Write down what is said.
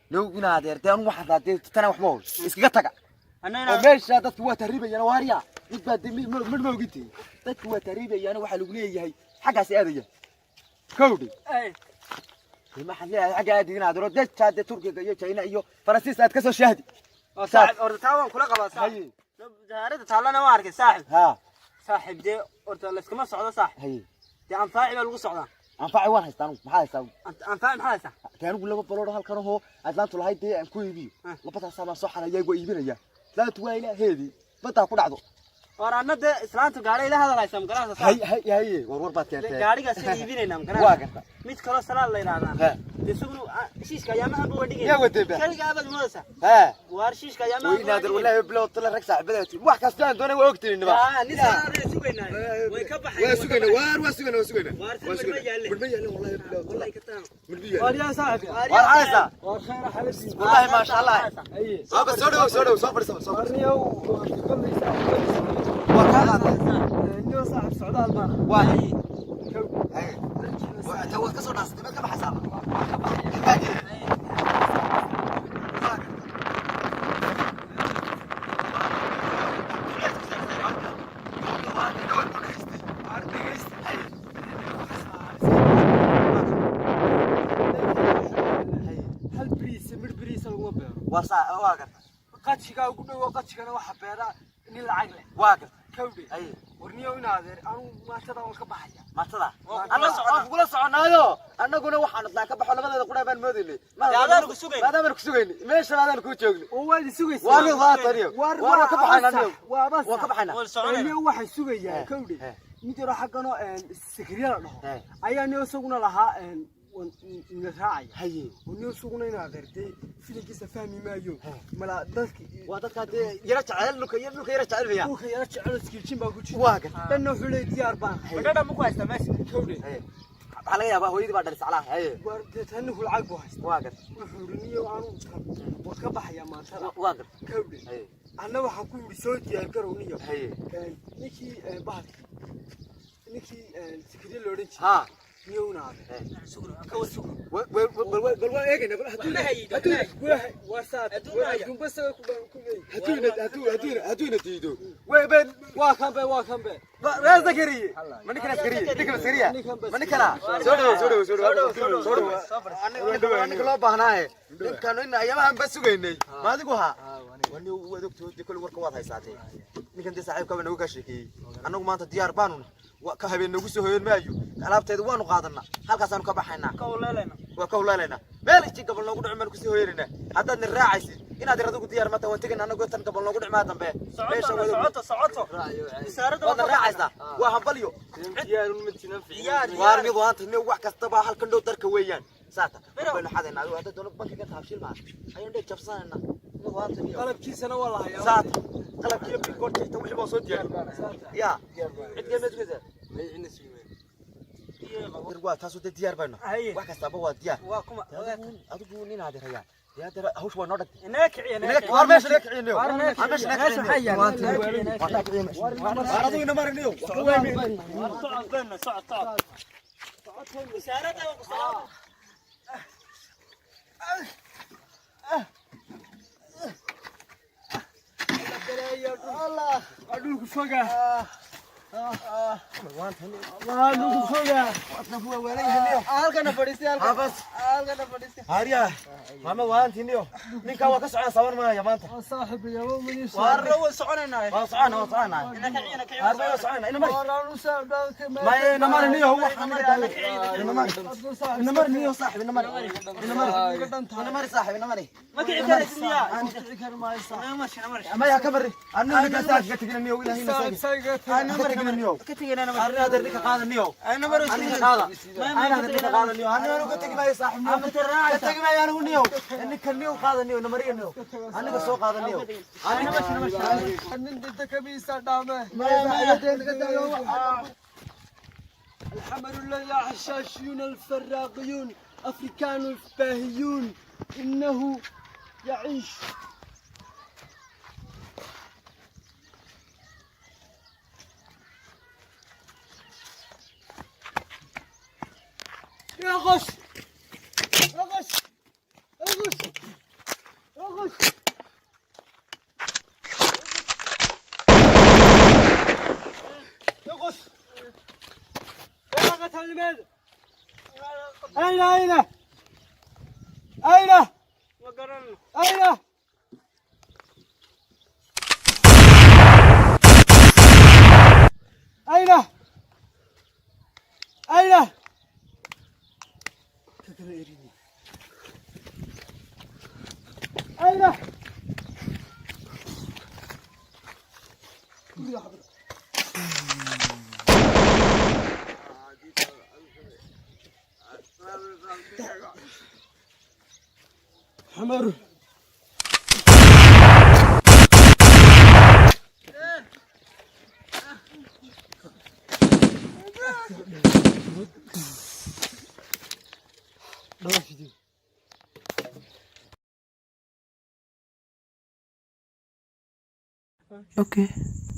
Now ina adeer, dee anu waxaan raadee tana waxba hol iskaga taga. Annagana Oo meesha dadku waa tahriibayaan, waarya mid baa dee mid ma ogintay, dadku waa tahriibayaan, waxaa lagu leeyahay xaggaas aadaya kowdhi. Ay. Dee maxaad leeyahay xagga aadi ina adeero, dee jaade Turkiga iyo China iyo Faransiis aad ka soo shaahdi. Oo saaxib, horta taa waan kula qabaa, saaxib. Haye. Daarada taallana waan arkay, saaxib. Ha. Saaxib, dee horta layskama socdo, saaxib. Haye. Dee anfaaci baa lagu socdaa. Anfaaci waan haystaa anugu, maxaa haystaa anugu? Anfaaci maxaa haystaa? Dee anigu laba baloodho halkan ahoo islaantu lahayd dee aan ku iibiyo. Ah. Labadaasaa baan soo xanayaa, waa iibinaya, islaantu waa ilaaheedii baddaa ku dhacdo. War anna dee islaantu gaadhay ila hadal haysaa, magaranaysa, hay saaxib. Hay haye, war war baad Dee keentee. Gaadhigaas sida iibinaynaa, Waa magaranaysa. garta. Mid kaloo salaad la yidhaahdaa. Ha. Dee isaguna shiishka ayaamahan buu dhigay. Yaa wadee ba? Kaligaa baad moodaysaa. Ha. Waar shiishka ayaamahan. Way inaadir, wallahi bilow tala rag saaxiibada tiin, wax kasta aan doonay waa ogtiin niba. Nin salaad sugaynaa, way ka baxay. Waa sugayna, waar waa sugayna, waa sugayna. Waar waa si sugayna. midma yaalle. Midma yaalle, wallahi bilow tala. Wallahi ka taan. Midma yaalle. Waar yaa saaxib? Waar calaysa. Waar khayr xaladiin. Wallahi ma sha Allah. Haye. Soo soo dhaw, soo dhaw, soo fadhiiso, soo fadhiiso. Warniyow kollaysa. Waa kaa qaaday. Niyo saaxib, socdaal baan. Waa haye, waa ta waad ka soo dhaasatay, maad ka baxaysaa. Hal bariis, midh bariisa laguma beero. Waa saa, waa garta. Qajigaa ugu dhowo, qajigana waxa beera nin lacag leh. Waa garta. Kawdhe. Haye. Warniyow ina adeer, anugu maatada waan ka baxaya. Matada. Waa kula Annagu soconaa. waan kugula soconaayo, annaguna waxaan islaan ka baxo labadeeda qudhaa baan moodaynay. Dee adaan ku sugaynay. Maadaama ku sugaynay meesha, maadaan ku joognay. Oo waad isugaysaa. Waar waa taniyo. Waar waar ka baxaynaa niyo. Waaba. Waan ka baxaynaa. Waan soconayna. Niyo waxay sugayaa, Eh, kawdhe. eh. Mid yaroo xagganoo sikriya la dhaho Eh. ayaa niyo isaguna lahaa na raacaya. Haye. Oo niyo isaguna ina adeertay filinkiisa fahmi maayo. Eh. Mala dadki Waa dadka dee yara jecel dhulka iyo dhulka yara jecel baya. Dhulka yara jecel, iskiljin baa ku jira. Waa garta. Dhanna wuxuu leeyahay diyaar baan. Madhadha ma ku haystaa meesha? Kawdhe. Haye, waxaa laga yaabaa hooyadii baa dhalisay calaha. Haye. Waar dee tanigu lacag buu haystaa. Waa garta. Wuxuu yidhi niyo anu waan ka baxayaa maantada. Waa garta. Kawdhe. Haye. Anna waxaan ku yidhi soo diyaar garow niyo. Haye. Ninkii bahalkii, ninkii sikriye la odhan jiray. Ha. Niyo una adeer. Ka war sugno. Bal waa eegayna bal hadduu Ma hayi. Hadduu Waa saad. Adduun haya. Adduunba isaga ku ku leeyahay. hadduu ina diido way ben. Waa kan be, waa kan be. Waa Zakariye, ma ninkan askariye, ninkan askariya, ma ninkana. Soo dhawow, soo dhawow, soo dhawow, soo dhawow. Ninka loo baahnaaye, ninkan in ayamahan ba sugaynay ma adigu ha wani waad ogtoo dee kolley warka waad haysaatee. Ninkan dee saaxiibkaa baa nooga kaa sheekeeyey, annagu maanta diyaar baanu nahay, ka habeen noogu soo hoyan maayo, alaabteeda waanu qaadanaa, halkaasaanu ka baxaynaa. Ka waleelayna. Waa ka hulaalaynaa, meel intii gabal noogu dhici maanu kusii hoyanaynaa. Haddaad na raacaysid inaad ir adigu diyaar mata, waan tegayna annagu tan gabal noogu dhici maa dambe meesha. Socoto, socoto, socoto. Wasaaradda Waadna raacaysaa, waa hambalyo. Diyaar. Waar mid waanta nin wax kastaba halkan dhow darka weeyaan saata baynu xadaynaa. Adigu hadda doono bankiga taabshiil maa ayaan dheeg jabsanaynaa mid waanta niyo. Qalabkiisana waa la hayaa. Saata qalabkiiyo bikoorta xitaa wixii baa soo diyaariyey ya cid geemeed sugaysaa. Waa taasoo dee diyaar baynu Haye. wax kastaba waa diyaar. Waa kuma. Adigu nin aad rayaa diyaar, hawsha waa noo dhagtay. Inaga kiciya, inaga kiciya. Waar meesha naga kiciyo, Waar naga waar meesha naga meesha maxaa kiciyo. yaala? Waar naga kiciyo meesha. Waar adigu ina mariniyo. Waar socod bayna, socod, socod. Wasaaradda waa ku socod. Allah, dhulku foga. Allah, dhulku foga. Halkana fadhiistay, halkan. Habas. Halkana fadhiistay. Haariya mama waantiniyo, ninkaa waa ka socon saban maaya maanta. Saaxib yaabo maniis. Waar waa soconaynaa. Waa socona, waa socona. Inaga kiciya, inaga kiciya. Haar waa socona, ina mari. Waraan u saaxib. Ma ina mari niyo, wax aniga daaway ina mari, ina mari niyo saaxib, ina mari, ina mari, ina mari saaxib, ina mari. Ma kici karaysid miyaa? Saaxib. Nama marshi, nama marshi. Maya ka mari anna ninka saaxib ka tegina niyo, ilaahay na Saaxib saaxib saaxib. ka tegina niyo. Ka tegayna nama. Arrin adeer ninka qaada niyo. Ay, nama marshi. Aniga qaada, ana adeer ninka qaada niyo, aniga ka tegi maayo saaxib niyo, ka tegi maayo anigu niyo. Ninka niyo qaada niyo, ina mariya niyo, aniga soo qaada niyo. Nama marshi, nama marshi. Nin dhinta kabiisa dhaame. الحمد لله حشاشيون الفراقيون أفريكان الفاهيون إنه يعيش. يا غش، يا غش، يا غش. Talimeed. Ayna ayna. Ayna. Ma garanno. Ayna. Ayna. Ayna. Kakala erini. Ayna. Xamaru. Dhawr video. Okay.